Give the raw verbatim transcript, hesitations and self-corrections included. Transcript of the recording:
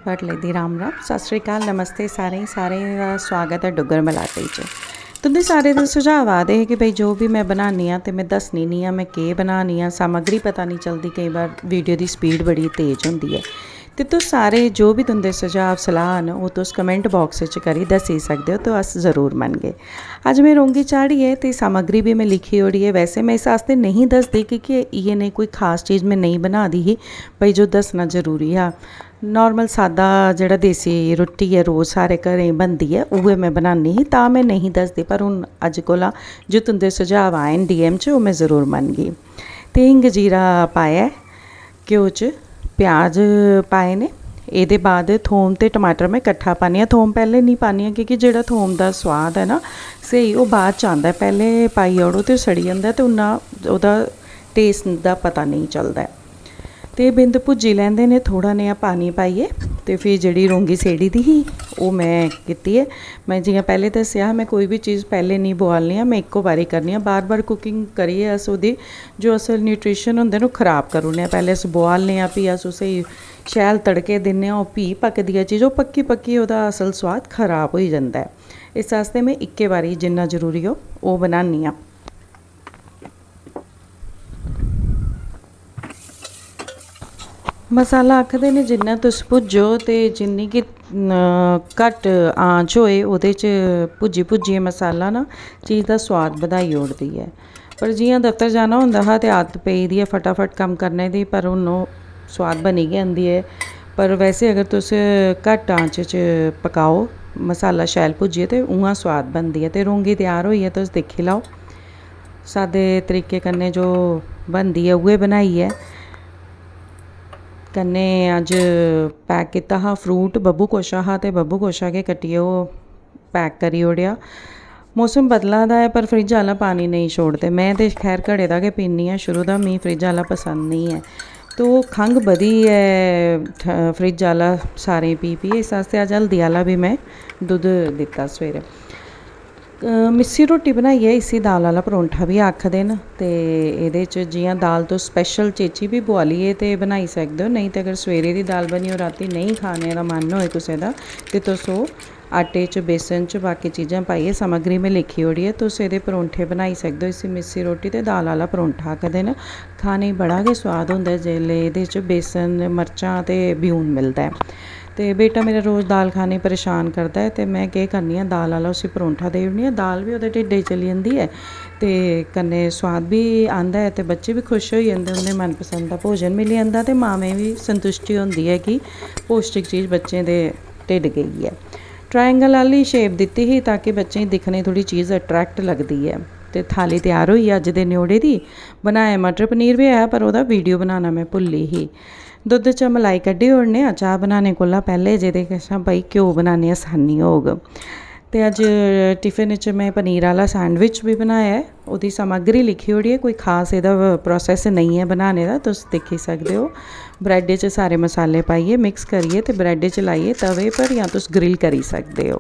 फट लगदी राम राम, सत श्री अकाल, नमस्ते सारें गी। सारें दा स्वागत ऐ डुग्गर मलाटी च। तुं'दे सारें दे सुझाव आ दे हे कि भाई जो बी में बनानी आं ते में दस्सनी निं आं में केह् बनानी आं, सामग्री पता निं चलदी, केईं बार वीडियो दी स्पीड बड़ी तेज होंदी ऐ। ते तुस सारे जो बी तुं'दे सुझाव सलाह् न ओह् तुस कमेंट बाक्स च करी दस्सी सकदे ओ, ते अस ज़रूर मनगे। अज्ज में रौंगी चाढ़ी ऐ ते सामग्री बी में लिखी ओड़ी ऐ। वैसे में इस आस्तै नेईं दसदी की के इ'यै नेही कोई खास चीज़ में नेईं बना दी ही, भाई जो दस्सना जरूरी हा। नार्मल सादा जेह्ड़ा देसी रुट्टी ऐ, रोज़ सारे घरें बनदी ऐ, उ'ऐ में बनानी ही, तां में नेईं दसदी। पर हून अज्ज कोला जो तुं'दे सुझाव आए न डीएम च, ओह् में ज़रूर मनगी। ते हिंग जीरा पाया ऐ, घ्यो च प्याज पाए न। एह्दे बाद थोम ते टमाटर में कट्ठा पान्नी आं। थोम पैह्लें निं पान्नी आं, क्योंकि जेह्ड़ा थोम दा सोआद ऐ ना स्हेई, ओह् बाद च आंदा ऐ। पैह्लें पाई ओड़ो ते ओह् सड़ी जंदा ऐ, ते उन्ना ओह्दा टेस्ट दा पता नेईं चलदा ऐ। ते बिंद भुज्जी लैंदे न थोह्ड़ा नेहा पानी पाइयै। ते फ्ही जेह्ड़ी रौंगी सेड़ी दी ही, ओह् में कीती ऐ। में जि'यां पैह्लें दस्सेआ हा, में कोई बी चीज़ पैह्लें निं बोआलनी आं, में इक्को बारी करनी आं। बार बार कुकिंग करियै अस ओह्दी जो असल न्यूट्रिशन होंदे न, ओह् खराब करी ओड़ने आं। पैह्लें अस बोआलने आं, फ्ही अस उसी शैल तड़के दिन्ने आं, ओह् फ्ही पकदी ऐ चीज़, ओह् पक्की पक्की ओह्दा असल सोआद खराब होई जंदा ऐ। इस आस्तै में इक्कै बारी जिन्ना जरूरी हो, ओह् बनानी आं। मसाला आखदे न, जिन्ना तुस भुज्जो ते जिन्नी कि, न, घट्ट आंच होए, ओह्दे च भुज्जी भुज्जियै मसाला ना चीज़ दा सोआद बधाई ओड़दी ऐ। पर जि'यां दफ्तर जाना होंदा हा ते आदत पेई दी ऐ फटाफट कम्म करने दी, पर हून ओह् सोआद बनी गै जंदी ऐ। पर वैसे अगर तुस घट्ट आंच च पकाओ मसाला शैल भुज्जियै, ते उ'आं सोआद बनदी ऐ। ते रौंगी त्यार होई ऐ, तुस दिक्खी लैओ। सादे तरीके कन्नै जो बनदी ऐ, उ'ऐ बनाई ऐ। कन्नै अज्ज पैक कीता हा फ्रूट, बब्बू गोशा हा, ते बब्बू गोशा गै कट्टियै ओह् पैक करी ओड़ेआ। मौसम बदला दा ऐ, पर फ्रिज आह्ला पानी नेईं छोड़दे। में ते खैर घड़े दा गै पीनी आं शुरू दा, मी फ्रिज आह्ला पसंद नेईं ऐ। ते ओह् खंघ बधी ऐ ठ-, फ्रिज आह्ला सारें गी पी पी, इस आस्तै अज्ज हल्दी आह्ला बी में दुद्ध दित्ता सवेरै। अ, मिस्सी रोटी बनाइयै इसी दाल आह्ला परौंठा बी आखदे न। ते एह्दे च जि'यां दाल तुस स्पैशल चेची बी बोआलियै ते बनाई सकदे ओ, नेईं ते अगर सवेरे दी दाल बनी होऐ, रातीं नेईं खाने दा मन होऐ कुसै दा, ते तुस ओह् आटे च, बेसन च, बाकी चीज़ां पाइयै, समग्री में लिखी ओड़ी ऐ, तुस एह्दे परौंठे बनाई सकदे ओ। इसी मिस्सी रोटी ते दाल आह्ला परौंठा आखदे न। खाने गी बड़ा गै सोआद होंदा ऐ जेल्लै एह्दे च बेसन, मर्चां ते ब्यून मिलदा ऐ। ते बेटा मेरा रोज़ दाल खाने गी परेशान करदा ऐ, ते में केह् करनी आं, दाल आह्ला उसी परौंठा देई ओड़नी आं। दाल बी ओह्दे ढिड्डे च चली जंदी ऐ ते कन्नै सोआद बी आंदा ऐ, ते बच्चे बी खुश होई जंदे, उं'दे मनपसंद दा भोजन मिली जंदा, ते मावें बी संतुश्टि होंदी ऐ कि पौश्टिक चीज़ बच्चें दे ढिड्ड गेई ऐ। ट्रायंगल आह्ली शेप दित्ती ही ताकि बच्चें गी दिक्खने गी थोह्ड़ी चीज़ अट्रैक्ट लगदी ऐ। ते थाली त्यार होई अज्ज दे न्योड़े दी। बनाए मटर पनीर बी ऐ, पर ओह्दा वीडियो बनाना में भुल्ली ही। दुद्ध च मलाई कड्ढी ओड़ने आं चाह् बनाने कोला पैह्लें, जेह्दे कशा भाई घ्यो बनाने आसानी होग। ते अज्ज टिफिन च में पनीर आह्ला सैंडविच बी बनाया ऐ। ओह्दी समग्री लिखी ओड़ी ऐ, कोई खास एह्दा प्रोसेस नेईं ऐ बनाने दा, तुस दिक्खी सकदे ओ। ब्रैड च सारे मसाले पाइयै, मिक्स करियै ते ब्रैड च लाइयै तवे पर जां तुस ग्रिल करी सकदे ओ।